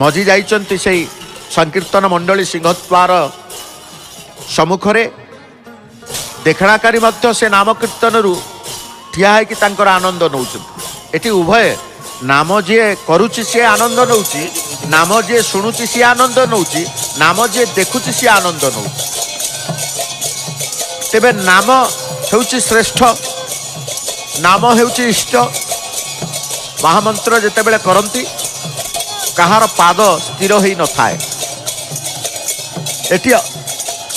ମଜି ଯାଇଛନ୍ତି ସେଇ ସଂକୀର୍ତ୍ତନ ମଣ୍ଡଳୀ ସିଂହଦ୍ୱାର ସମ୍ମୁଖରେ। ଦେଖଣାକାରୀ ମଧ୍ୟ ସେ ନାମ କୀର୍ତ୍ତନରୁ ଠିଆ ହେଇକି ତାଙ୍କର ଆନନ୍ଦ ନେଉଛନ୍ତି। ଏଠି ଉଭୟ ନାମ ଯିଏ କରୁଛି ସିଏ ଆନନ୍ଦ ନେଉଛି, ନାମ ଯିଏ ଶୁଣୁଛି ସିଏ ଆନନ୍ଦ ନେଉଛି, ନାମ ଯିଏ ଦେଖୁଛି ସିଏ ଆନନ୍ଦ ନେଉଛି। ତେବେ ନାମ ହେଉଛି ଶ୍ରେଷ୍ଠ, ନାମ ହେଉଛି ଇଷ୍ଟ। ମହାମନ୍ତ୍ର ଯେତେବେଳେ କରନ୍ତି କାହାର ପାଦ ସ୍ଥିର ହୋଇନଥାଏ। ଏଠି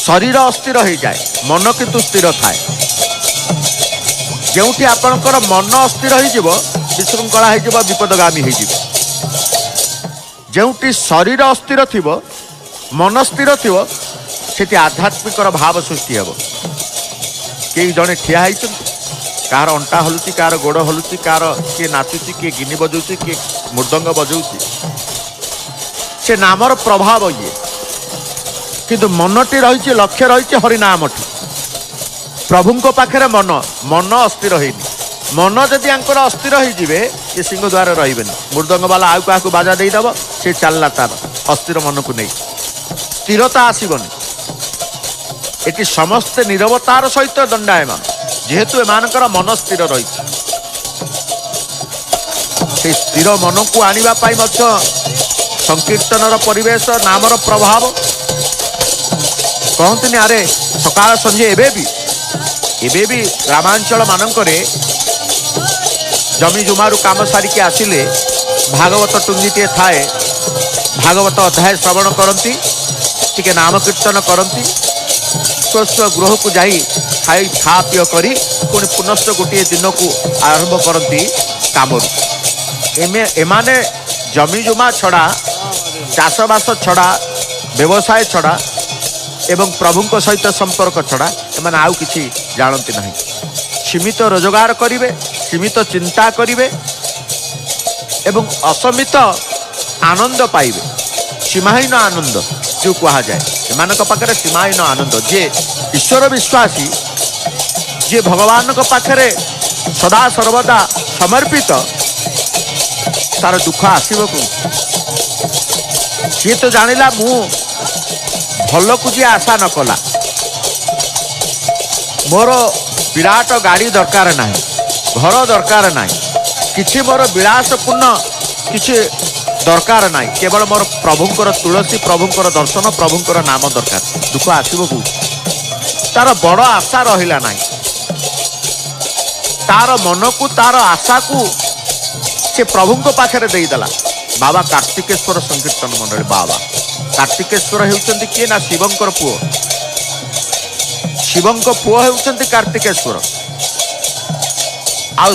ଶରୀର ଅସ୍ଥିର ହେଇଯାଏ, ମନ କିନ୍ତୁ ସ୍ଥିର ଥାଏ। ଯେଉଁଠି ଆପଣଙ୍କର ମନ ଅସ୍ଥିର ହେଇଯିବ, ବିଶୃଙ୍ଖଳା ହେଇଯିବ, ବିପଦଗାମୀ ହେଇଯିବ। ଯେଉଁଠି ଶରୀର ଅସ୍ଥିର ଥିବ, ମନ ସ୍ଥିର ଥିବ, ସେଠି ଆଧ୍ୟାତ୍ମିକର ଭାବ ସୃଷ୍ଟି ହେବ। କେହି ଜଣେ ଠିଆ ହେଇଛନ୍ତି, କାହାର ଅଣ୍ଟା ହଲୁଛି, କାହାର ଗୋଡ଼ ହଲୁଛି, କାହାର କିଏ ନାଚୁଛି, କିଏ ଗିନି ବଜାଉଛି, କିଏ ମୃଦଙ୍ଗ ବଜାଉଛି, ସେ ନାମର ପ୍ରଭାବ ଇଏ। କିନ୍ତୁ ମନଟି ରହିଛି, ଲକ୍ଷ୍ୟ ରହିଛି ହରିନାମଟି, ପ୍ରଭୁଙ୍କ ପାଖରେ ମନ। ମନ ଅସ୍ଥିର ହେଇନି। ମନ ଯଦି ଆଙ୍କର ଅସ୍ଥିର ହେଇଯିବେ, ସେ ସିଂହଦ୍ୱାର ରହିବେନି। ମୃଦଙ୍ଗବାଲା ଆଉ କାହାକୁ ବାଜା ଦେଇଦେବ, ସେ ଚାଲିଲା ତାର ଅସ୍ଥିର ମନକୁ ନେଇ, ସ୍ଥିରତା ଆସିବନି। ଏଠି ସମସ୍ତେ ନିରବତାର ସହିତ ଦଣ୍ଡାୟମାନ, ଯେହେତୁ ଏମାନଙ୍କର ମନ ସ୍ଥିର ରହିଛି। ସେ ସ୍ଥିର ମନକୁ ଆଣିବା ପାଇଁ ମଧ୍ୟ ସଂକୀର୍ତ୍ତନର ପରିବେଶ, ନାମର ପ୍ରଭାବ। କହନ୍ତିନି ଆରେ ସକାଳ ସଞ୍ଜେ, ଏବେ ବି ଗ୍ରାମାଞ୍ଚଳ ମାନଙ୍କରେ ଜମି ଜୁମାରୁ କାମ ସାରିକି ଆସିଲେ ଭାଗବତ ଟୁଙ୍ଗିଟିଏ ଥାଏ, ଭାଗବତ ଅଧ୍ୟାୟ ଶ୍ରବଣ କରନ୍ତି, ଟିକେ ନାମ କୀର୍ତ୍ତନ କରନ୍ତି, ସ୍ୱ ସ୍ୱ ଗୃହକୁ ଯାଇ ଖାଇ ଖା ପିଅ କରି ପୁଣି ପୁନଶ୍ଚ ଗୋଟିଏ ଦିନକୁ ଆରମ୍ଭ କରନ୍ତି କାମରୁ। ଏମାନେ ଜମି ଜୁମା ଛଡ଼ା, ଚାଷବାସ ଛଡ଼ା, ବ୍ୟବସାୟ ଛଡ଼ା ଏବଂ ପ୍ରଭୁଙ୍କ ସହିତ ସମ୍ପର୍କ ଛଡ଼ା ଏମାନେ ଆଉ କିଛି ଜାଣନ୍ତି ନାହିଁ। ସୀମିତ ରୋଜଗାର କରିବେ, ସୀମିତ ଚିନ୍ତା କରିବେ ଏବଂ ଅସୀମିତ ଆନନ୍ଦ ପାଇବେ। ସୀମାହୀନ ଆନନ୍ଦ ଯେଉଁ କୁହାଯାଏ, ଏମାନଙ୍କ ପାଖରେ ସୀମାହୀନ ଆନନ୍ଦ। ଯିଏ ଈଶ୍ୱର ବିଶ୍ୱାସୀ, ଯିଏ ଭଗବାନଙ୍କ ପାଖରେ ସଦା ସର୍ବଦା ସମର୍ପିତ, ତାର ଦୁଃଖ ଆସିବ କେଉଁଠି? ସିଏ ତ ଜାଣିଲା ମୁଁ ଭଲକୁ ଯିଏ ଆଶା ନ କଲା, ମୋର ବିରାଟ ଗାଡ଼ି ଦରକାର ନାହିଁ, ଘର ଦରକାର ନାହିଁ, କିଛି ମୋର ବିଳାସପୂର୍ଣ୍ଣ କିଛି ଦରକାର ନାହିଁ, କେବଳ ମୋର ପ୍ରଭୁଙ୍କର ତୁଳସୀ, ପ୍ରଭୁଙ୍କର ଦର୍ଶନ, ପ୍ରଭୁଙ୍କର ନାମ ଦରକାର। ଦୁଃଖ ଆସିବ କେଉଁଠି? ତାର ବଡ଼ ଆଶା ରହିଲା ନାହିଁ। ତାର ମନକୁ, ତାର ଆଶାକୁ ସେ ପ୍ରଭୁଙ୍କ ପାଖରେ ଦେଇଦେଲା। ବାବା କାର୍ତ୍ତିକେଶ୍ୱର ସଂକୀର୍ତ୍ତନ ମଣ୍ଡଳୀ। ବାବା କାର୍ତ୍ତିକେଶ୍ୱର ହେଉଛନ୍ତି କିଏ ନା ଶିବଙ୍କର ପୁଅ। ଶିବଙ୍କ ପୁଅ ହେଉଛନ୍ତି କାର୍ତ୍ତିକେଶ୍ୱର। ଆଉ